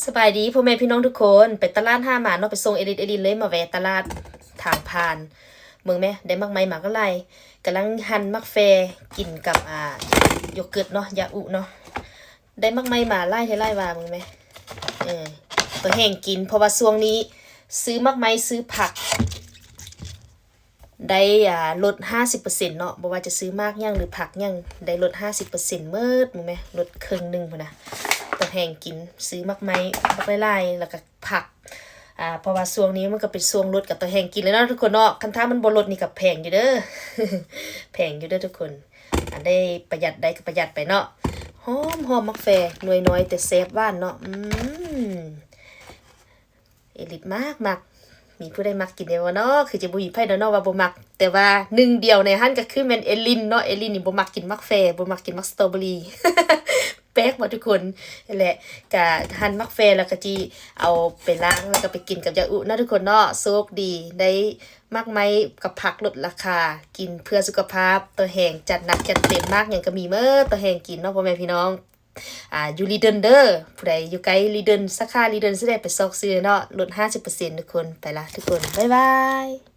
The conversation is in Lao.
ສະບາຍດີພໍ່ແມ່ພີ່ນ້ອງທຸກຄົນ ໄປຕະຫຼາດຫາມາເນາະ ໄປສົ່ງເອລິດ ເອລິນເລີຍມາແວ່ຕະຫຼາດທາງຜ່ານ. ເບິ່ງແມ້ ໄດ້ໝາກໄມ້ມາກໍຫຼາຍ ກຳລັງຫັ່ນໝາກແຟກິນກັບ ອ່າ ໂຢເກີດເນາະ ຢາອຸເນາະ. ໄດ້ໝາກໄມ້ມາຫຼາຍແທ້ຫຼາຍວ່າ ເບິ່ງແມ້ ເອີ ຕົວແຮງກິນ ເພາະວ່າຊ່ວງນີ້ຊື້ໝາກໄມ້ ຊື້ຜັກ ໄດ້ ອ່າ ລົດຫ້າສິບເປີເຊັນເນາະ ບໍ່ວ່າຈະຊື້ໝາກຫຍັງ ຫຼື ຜັກຫຍັງ ໄດ້ລົດຫ້າສິບເປີເຊັນໝົດ ເບິ່ງແມ້ ລົດເຄິ່ງໜຶ່ງພຸ້ນນະ. ຕົວແຮງກິນ ຊື້ໝາກໄມ້ບັກຫຼາຍໆ ແລ້ວກໍຜັກ ອ່າ ເພາະວ່າຊ່ວງນີ້ມັນກໍເປັນຊ່ວງລົດ ກໍຕົວແຮງກິນແລ້ວເນາະທຸກຄົນເນາະ. ຄັນຖ້າມັນບໍ່ລົດນີ້ກໍແພງຢູ່ເດີ ແພງຢູ່ເດີທຸກຄົນ. ອັນໃດປະຢັດໄດ້ກໍປະຢັດໄປເນາະ. ຫອມໆ ໝາກແຟ ໜ່ວຍນ້ອຍແຕ່ແຊບຫວານເນາະ. ອືມ ເອລິດມັກໆ ມີຜູ້ໃດມັກກິນແດ່ບໍ່ເນາະ? ຄືຈະບໍ່ມີໃຜດອກເນາະວ່າບໍ່ມັກ ແຕ່ວ່າໜຶ່ງດຽວໃນຫັ້ນກໍຄືແມ່ນເອລິນເນາະ. ເອລິນນີ້ບໍ່ມັກກິນໝາກແຟ ບໍ່ມັກກິນໝາກສະຕໍເບີຣີ ແປກບໍ່ທຸກຄົນ? ແຫຼະ ກະຫັ່ນໝາກແຟແລ້ວກະຈິເອົາໄປລ້າງ ແລ້ວກະໄປກິນກັບຢາອຸເນາະທຸກຄົນເນາະ. ໂຊກດີໄດ້ໝາກໄມ້ກັບຜັກລົດລາຄາ ກິນເພື່ອສຸຂະພາບ. ຕົວແຮງຈັດໜັກຈັດເຕັມ ໝາກຫຍັງກະມີໝົດ ຕົວແຮງກິນເນາະ ພໍ່ແມ່ພີ່ນ້ອງ. ອ່າ ຢູ່ລີເດີນເດີ ຜູ້ໃດຢູ່ໃກ້ລີເດີນ ສາຂາລີເດີນຊິໄດ້ໄປຊອກຊື້ເນາະ ລົດຫ້າສິບເປີເຊັນທຸກຄົນ. ໄປລະທຸກຄົນ ບາຍບາຍ.